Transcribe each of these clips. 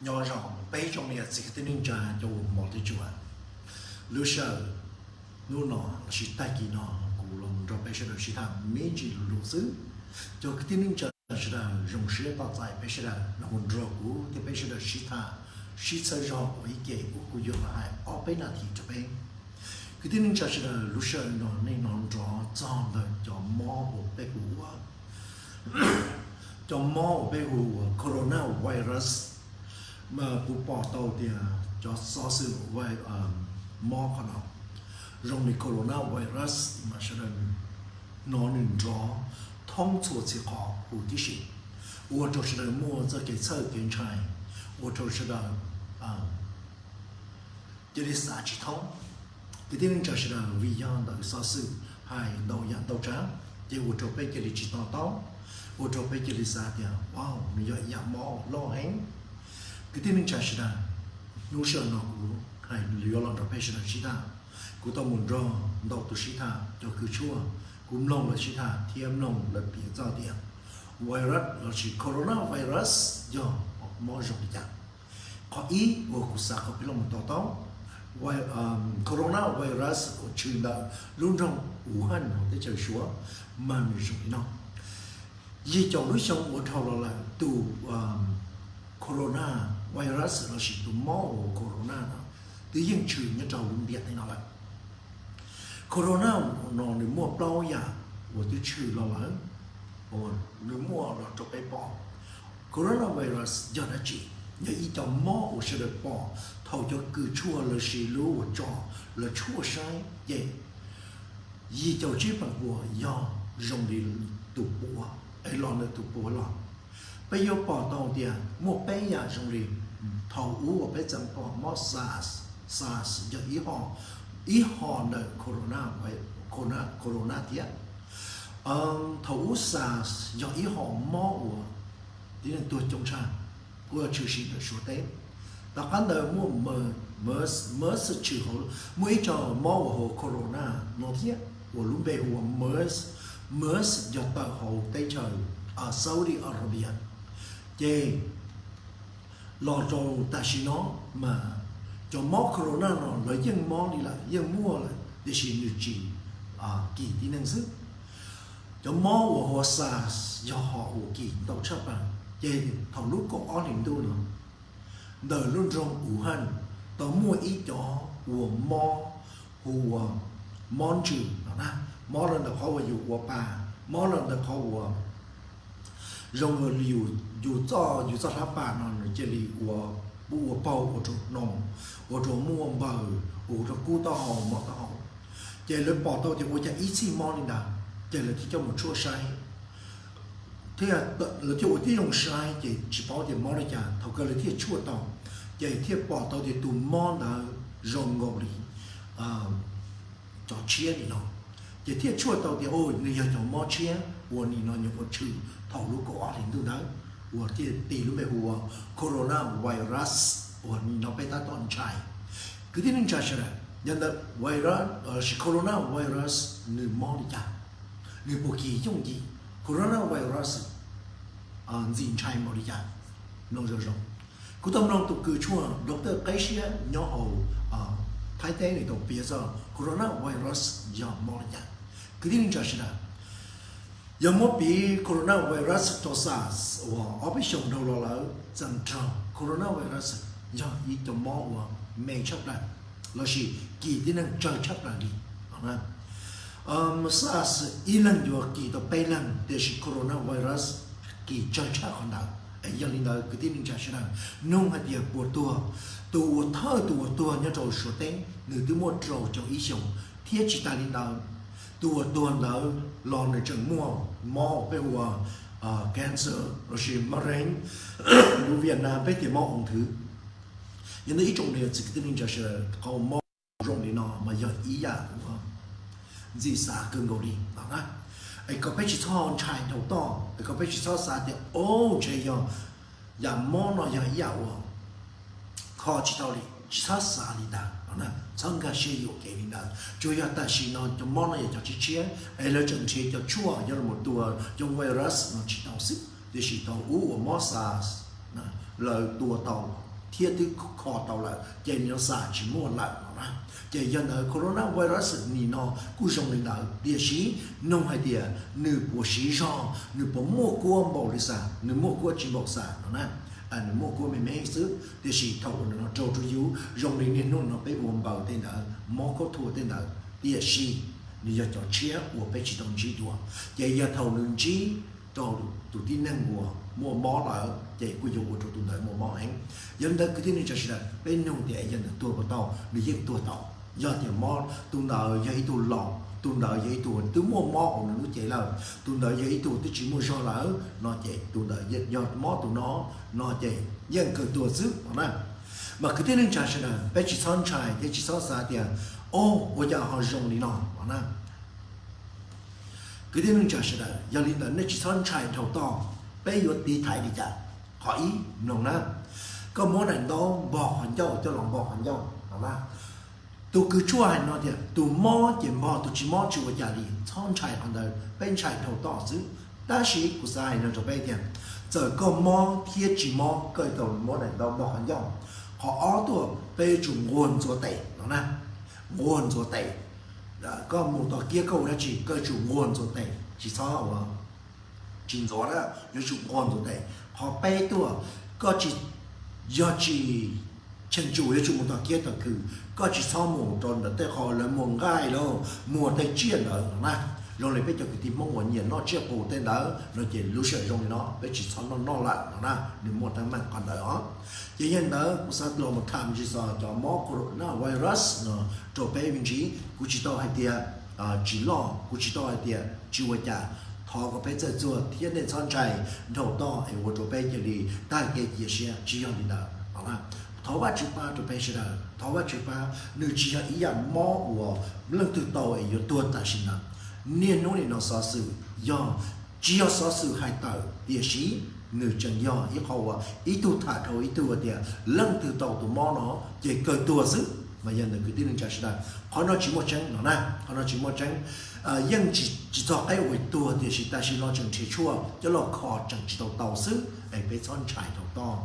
Nyob zoo peb tsoom niam txiv kwv tij neej tsa cov uas hmov thiab tshua. Lub sij hawm hnub no lossis tag kis no kuv los nrog peb sawv daws sib tham me ntsis lus xwb. Cov kwv tij neej tsa sawv daws zoo siab tos txais peb sawv daws los mus nrog kuv thiab peb sawv daws sib tham, sib txhawb zog ua ib ke uas kuv yuav los hais ob peb nas this rau peb. Kwv tij neej tsa sawv daws, lub sij hawm no nej hnov nrov txog ntawm cov mob uas peb hu ua cov mob uas peb hu ua coronavirus, mas kuv pom tau tias cov xov xwm mob qhov no zoo li coronavirus mas sawv daws hnov nws nrov thoob txhua txhia qhov huv tib si, ua rau sawv daws muaj txoj kev txhawj kev ntshai, ua rau sawv daws cia li xav tsis thoob. Kwv tij neej tsa sawv daws, vim yog ntawm xov xwm hais ntau yam ntau tsav, ces ua rau peb cia li tsis to taub, ua rau peb cia li xav tias, wow, nws yog ib yam mob loj heev. Kwv tij neej tsa sawv daws, hnub sij hawm no kuv hais yuav los nrog peb sawv daws sib tham. Kuv tau mus nrog ntau tus sib tham, cov kws tshuaj, kuv mloog lawv sib tham thiab mloog lawv piav txog tias virus lossis coronavirus yog mob zoo li cas. Qhov ib uas kuv xav kom peb los mus to taub, coronavirus uas tshwm ntawm lub nroog Wuhan hauv teb chaws Suav mas nws zoo li no. Yim caum lub xyoo ua dhau los lawm, tus coronavirus lossis tus mob uas corona no twb yeej tshwm nyob rau lub ntiaj teb no lawm. Corona no nws muaj plaub yam uas twb tshwm los lawm, nws muaj los rau peb pom. Coronavirus yog dab tsi? Yog ib co mob uas sawv daws pom thaum cov kws tshuaj lossis lub uas tso lawv tshuaj saib ces yim caum tsib feem pua yog zoo li tus puav, es los ntawm tus puav los. Peb yuav pom tau tias muaj peb yam zoo li thaum ub uas peb txeev pom mob SARS, SARS yog ib ho, ib ho ntawm corona thiab. Thaum ub SARS yog ib ho mob uas tib neeg tuag coob tshaj, kuj tshwm sim ntawm Suav teb. Tom qab ntawd muaj MERS, tshwm hauv, muaj ib co mob uas hu ua corona no thiab uas lub npe hu ua MERS, MERS yog tawm hauv teb chaws Saudi Arabia. Ces los rau tam sim no mas cov mob corona no lawv yeej mob li lawm, yeej muaj lawm, tiam sis nws tsis kis tib neeg xwb. Cov mob uas hu ua SARS yog ho uas kis ntau tshaj plaws, ces thaum lub kaum ob hlis ntuj no ntawm lub nroog Wuhan tau muaj ib cov uas mob hu ua mob ntsws no na, mob los ntawm qhov uas yus ua pa, mob los ntawm qhov uas zoo li yus, yus txoj, yus txoj hlab pas no nws cia li ua, ua paug ua rau hnoos, ua rau muaj npaws, ua rau kub taub hau mob taub hau. Ces lawv pom tau tias ua cas ib txhij mob li ntawd, ces lawv thiaj coj mus tshuaj saib. Thiab lawv thiaj ua tib zoo saib ces tsis paub tias mob li cas, thaum kawg lawv thiaj tshuaj tau, ces thiaj pom tau tias tus mob ntawd zoo nkaus li cov tshiab li no. Ces thiaj tshuaj tau tias, o, nws yog cov mob tshiab uas nim no nyuam qhuav tshwm thaum lub kaum ob hlis ntuj ntawd, uas thiaj tis lub npe hu ua coronavirus uas nim no peb tab tom ntshai. Kwv tij neej tsa sawv daws, yog ntawm virus, coronavirus nws mob li cas, nws puas kis yooj yim? Coronavirus ntxim ntshai npaum li cas? Mloog zoo zoo. Kuv tau mloog tus kws tshuaj doctor qeb siab nyob hauv Thaib teb nws tau piav txog coronavirus yog mob li cas. Kwv tij neej tsa sawv daws, yog muab piv coronavirus rau SARS uas ob peb xyoos dhau los lawm, txeem raug coronavirus yog ib cov mob uas me tshaj plaws lossis kis tib neeg tsawg tshaj plaws li. SARS ib leeg yuav kis tau peb leeg, tiam sis coronavirus kis tsawg tshaj qhov ntawd. Es yog li ntawd kwv tij neej tsa sawv daws, nug hais tias puas tuag? Tus uas thawj tus uas tuag nyob rau Suav teb nws twb muaj rau caum ib xyoos, thiab tsis tas li ntawd, tus uas tuag ntawd los nws tseem muaj mob peb hu ua cancer lossis mab reeb, lus Vietnam peb tias mob ung thư. Yog ntawd ib tsoom niam txiv kwv tij neej tsa sawv daws, qhov mob zoo li no mas yog ib yam uas ntxim xav kawg nkaus li no na. Es kom peb tsis txhob ntshai dhau toj, es kom peb tsis txhob xav tias, o, ntshe yog yam mob no yog ib yam uas kho tsis tau li, tsis txhob xav li ntawd no na, txhob nkag siab yuam kev li ntawd. Tsuas yog tam sim no cov mob no yog cov tshiab tshiab es lawv tseem nrhiav cov tshuaj yuav los tua cov virus no tsis tau xwb. Tiam sis thaum ub uas mob SARS, lawv tua tau thiab twb kho tau lawm ces nws xa tsis muaj lawm no na. Ces yog ntawd coronavirus nim no kuj zoo li ntawd, tiam sis nug hais tias nws puas siv zog, nws puas muaj kuab npaum li xav, nws muaj kuab tsis npaum xav no na. Nws muaj kuab me me xwb, tiam sis thaum uas nws no raug rau yus zoo li niaj hnub no peb ua npaws tej ntawd, mob khaub thuas tej ntawd, tiam sis nws yog cov tshiab uas peb tsis tau ntsib dua. Ces yog thaum nws ntsib rau tus tib neeg uas muaj mob lawm ces kuj yuav ua rau tus ntawd muaj mob heev. Yog li ntawd kwv tij neej tsa sawv daws, peb nug tias yog ntawd tuag puas tau, nws yeej tuag tau. Yog tias mob tus ntawd yog ib tug laus, tus ntawd yog ib tug twb muaj mob hauv nws lub cev lawm, tus ntawd yog ib tug twb tsis muaj zog lawm no ces tus ntawd yog mob tus no, no ces yeej kawg tuag xwb no na. Mas kwv tij neej tsa sawv daws, peb tsis txhob ntshai thiab tsis txhob xav tias, o, ua cas ho zoo li no no na. Kwv tij neej tsa sawv daws, yog li ntawd nej tsis txhob ntshai dhau toj. Peb yuav tiv thaiv li cas? Qhov ib, mloog na, koj muab daim ntaub npog qhov ncauj coj los npog qhov ncauj no na. Tus kws tshuaj hais no tias tus mob ces npog, tus tsis mob tsis ua cas li, txhob ntshai qhov ntawd, peb ntshai dhau toj xwb. Tab sis kuv xav hais no rau peb tias, txawm koj mob thiab tsis mob koj yuav tau muab daim ntaub npog qhov ncauj. Qhov ob tuaj, peb yuav tsum nquag ntxuav tes no na, nquag ntxuav tes. Koj mus tom kiab koj ua dab tsi koj yuav tsum nquag ntxuav tes, tsis txhob ua, tsis ntxuav na, yuav tsum nquag ntxuav tes. Qhov peb tuaj, koj tsis, yog tsis cheem tsum yuav tsum mus tom kiab tom khw, koj tsis txhob mus rau ntawm tej qhov lawv muag nqaij los muag tej tsiaj ntawd no na. Zoo li peb cov kwv tij Hmoob uas nyiam noj tsiaj qus tej ntawd no ces lub sij hawm zoo li no peb tsis txhob noj noj lawm no na, nws muaj teeb meem qhov ntawd os. Ces yog li ntawd kuv xav los mus tham me ntsis txog cov mob coronavirus no rau peb me ntsis. Kuv tsis tau hais tias tsis loj, kuv tsis tau hais tias tsis ua cas. Thov kom peb txhawj txuag thiab nej txhob ntshai dhau toj es ua rau peb cia li tag kev cia siab, tsis yog li ntawd no na. Thov Vajtswv pab rau peb sawv daws, thov Vajtswv pab, nws tsis yog ib yam mob uas leej twg tau es yuav tuag tam sim ntawd. Niaj hnub nim no xov xwm yog, tsis yog xov xwm hais tawm, tiam sis nws tseem yog ib qho uas ib tug tham dhau ib tug tias leej twg tau tus mob no ces kawg tuag xwb. Mas yog ntawd kwv tij neej tsa sawv daws, qhov no tsis muaj tseeb no na, qhov no tsis muaj tseeb. Yeej tsis txog qeb uas tuag, tiam sis tam sim no tseem nrhiav tshuaj coj los kho tseem tsis tau tau xwb es peb txhob ntshai dhau toj.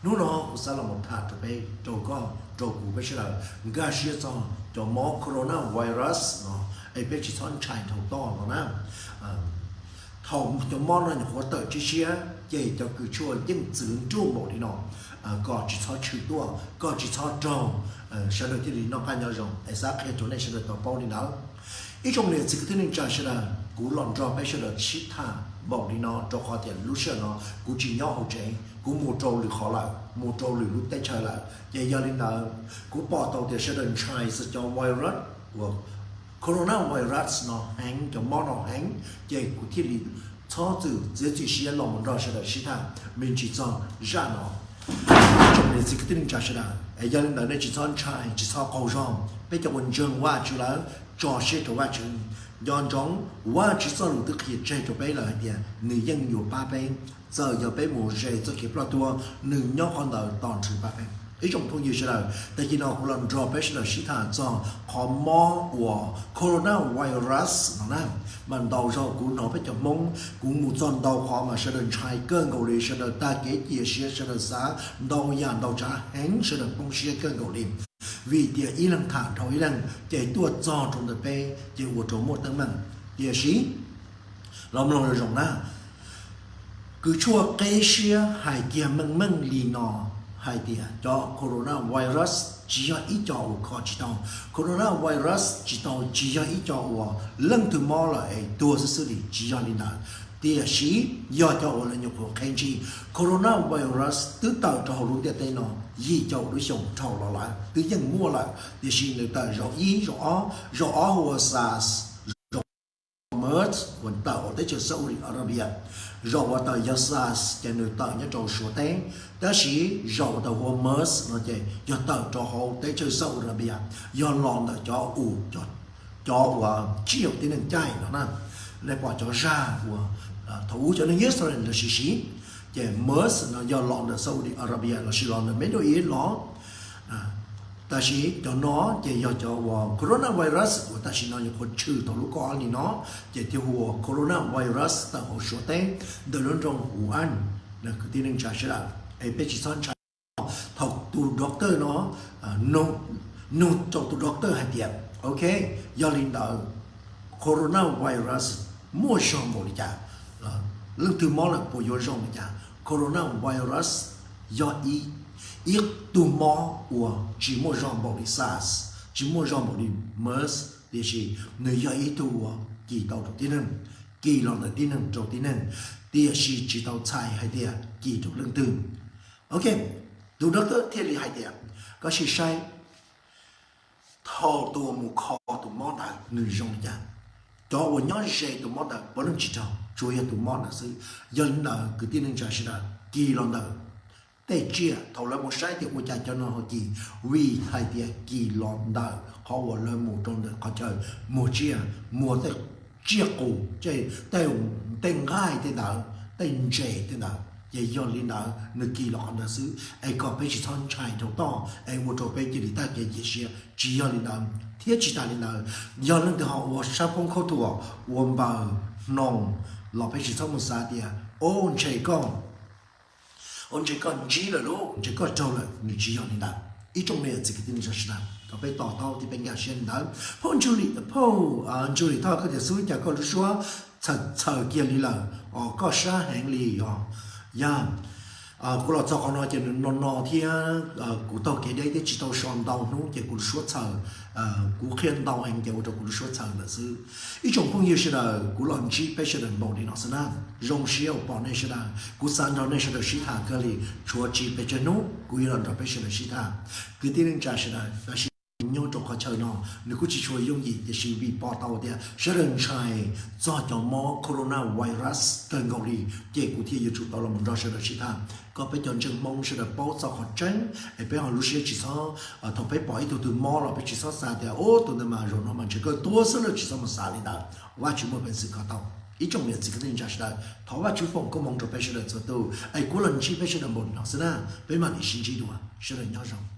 Hnub no kuv xav los mus tham rau peb, rau koj, rau kuv, peb sawv daws nkag siab txog cov mob coronavirus no es peb tsis txhob ntshai dhau toj no na. Thaum cov mob no nyuam qhuav tawm tshiab tshiab ces cov kws tshuaj yeej txwv nruj npaum li no, kom tsis txhob tshwm tuaj, koj tsis txhob raug. Sawv daws thiaj li noj qab nyob zoo es xav qhia rau nej sawv daws tau paub li ntawd. Ib tsoom niam txiv kwv tij neej tsa sawv daws, kuv los nrog peb sawv daws sib tham npaum li no rau qhov tias lub sij hawm no kuv tsis nyob hauv tsev, kuv mus rau lwm qhov lawm, mus rau lwm lub teb chaws lawm. Ces yog li ntawd, kuv pom tau tias sawv daws ntshai txog cov virus uas coronavirus no heev, cov mob no heev, ces kuv thiaj li txhob txwm txiav txim siab los mus nrog sawv daws sib tham me ntsis txog zaj no. Ib tsoom niam txiv kwv tij neej tsa sawv daws, es yog li ntawd nej tsis txhob ntshai, tsis txhob qaug zog. Peb cov uas ntseeg Vajtswv lawm, tso siab rau Vajtswv. Nco ntsoov, Vajtswv txoj lus twb qhia tseg rau peb lawm hais tias nws yeej yuav pab peb. Txawm yog peb mus ze txoj kev ploj tuag, nws nyob qhov ntawd tos nrhiav pab peb. Ib tsoom phooj ywg sawv daws, tag kis no kuv los nrog peb sawv daws sib tham txog qhov mob uas coronavirus no na. Mas ntau zaus kuv hnov peb cov Hmoob, kuv mus txog ntau qhov mas sawv daws ntshai kawg nkaus li, sawv daws tag kev cia siab, sawv daws xav ntau yam ntau tsav heev, sawv daws poob siab kawg nkaus li. Vim tias ib leeg tham dhau ib leeg ces tuaj txog rau ntawm peb ces ua rau muaj teeb meem. Tiam sis los mloog zoo zoo na, kws tshuaj qib siab hais kiag meej meej li no hais tias cov coronavirus tsis yog ib co uas kho tsis tau. Coronavirus tsis tau, tsis yog ib co uas leej twg mob lawm es tuag xwb xwb li, tsis yog li ntawd. Tiam sis yog cov uas lawv nyuam qhuav qheb ntsej. Coronavirus twb tawm rau hauv lub ntiaj teb no yim caum lub xyoo dhau los lawm, twb yeej muaj lawm, tiam sis nws tawm zaum ib zaum ob, zaum ob hu ua SARS, zaum MERS uas tawm hauv teb chaws Saudi Arabia. Zaum uas tawm yog SARS ces nws tawm nyob rau Suav teb, tab sis zaum uas tawm hu ua MERS no ces yog tawm rau hauv teb chaws Saudi Arabia, yog los ntawm cov u, cov uas tsib yaum tib neeg caij no na. Nej pom cov zaj uas thaum ub cov neeg Yixalayees lawv siv siv, ces MERS no yog los ntawm Saudi Arabia lossis los ntawm Middle East los. Tab sis cov no ces yog cov uas coronavirus uas tam sim no nyuam qhuav tshwm tau lub kaub li no, ces thiaj hu ua coronavirus tawm hauv Suav teb ntawm lub nroog Wuhan. Kwv tij neej tsa sawv daws, es peb tsis txhob ntshai. thaum tus doctor no nug rau tus doctor hais tias, ok, yog li ntawd coronavirus muaj zog npaum li cas? Leej twg mob lawm puas yuav zoo li cas? Coronavirus yog ib tug mob uas tsis muaj zog npaum li SARS, tsis muaj zog npaum li MERS, tiam sis nws yog ib tug uas kis tau rau tib neeg, kis los ntawm tib neeg rau tib neeg, tiam sis tsis tau txhais hais tias kis rau leej twg. Ok, tus doctor thiaj li hais tias, koj sim saib, thaum tus uas mus kho tus mob ntawd nws zoo li cas, cov uas nyob ze tus mob ntawd puav leej tsis raug, tsuas yog tus mob ntawd xwb. Yog li ntawd kwv tij neej tsa sawv daws, kis los ntawm tej tsiaj, thaum lawv mus saib tias ua cas cov no ho kis, vim hais tias kis los ntawm qhov uas lawv mus rau ntawm qhov chaw muag tsiaj, muag tej tsiaj qus, tej nqaij tej ntawd, tej ntses tej ntawd, ces yog li ntawd nws kis los qhov ntawd xwb. Es kom peb tsis txhob ntshai rau toj es ua rau peb cia li tag kev cia siab, tsis yog li ntawd. Thiab tsis tas li ntawd, yog leej twg ho ua sab phoob khaub thuas, ua npaws hnoos los peb tsis txhob mus xav tias, o, ntshe koj, o, ntshe koj ntsib lawm lauj, ntshe koj raug lawm, nws tsis yog li ntawd. Ib tsoom niam txiv kwv tij neej tsa sawv daws, kom peb to taub thiab peb nkag siab li ntawd. Phauj Ntsuj Lis, Thoj, koj tias xub cas koj lub suab txhaws kiag li lawm os, koj sab heev li os. Yog kuv los txog qhov no ces nws no no thiab kuv taug kev deb thiab tsis tau so ntau hnub ces kuv lub suab txhaws, kuv qhia ntau heev ces ua rau kuv lub suab txhaws lawm xwb. Ib tsoom phooj ywg sawv daws, kuv los ntsib peb sawv daws npaum li no xwb na. Zoo siab uas pom nej sawv daws, kuv xav nrog nej sawv daws sib tham kawg li, tshuav tsis pes tsawg hnub kuv yuav los nrog peb sawv daws sib tham. Kwv tij neej tsa sawv daws, tab sis nyob rau qhov chaw no nws kuj tsis tshua yooj yim, tiam sis vim pom tau tias sawv daws ntshai txog cov mob coronavirus kawg nkaus li, ces kuv thiaj yuav tsum tau los nrog sawv daws sib tham kom peb cov ntseeg Hmoob sawv daws paub txog qhov tseeb es peb ho lub siab tsis txhob, thaum peb pom ib tug twg mob los peb tsis txhob xav tias, o, tus ntawd mas zaum no mas ntshe kawg tuag xwb lawm, tsis txhob mus xav li ntawd. Vajtswv muaj peev xwm kho tau. Ib tsoom niam txiv kwv tij neej tsa sawv daws, thov Vajtswv foom koob hmoov rau peb sawv daws txhua tus es kuv los ntsib peb sawv daws npaum li no xwb na. Peb mam li sib ntsib dua, sawv daws nyob zoo.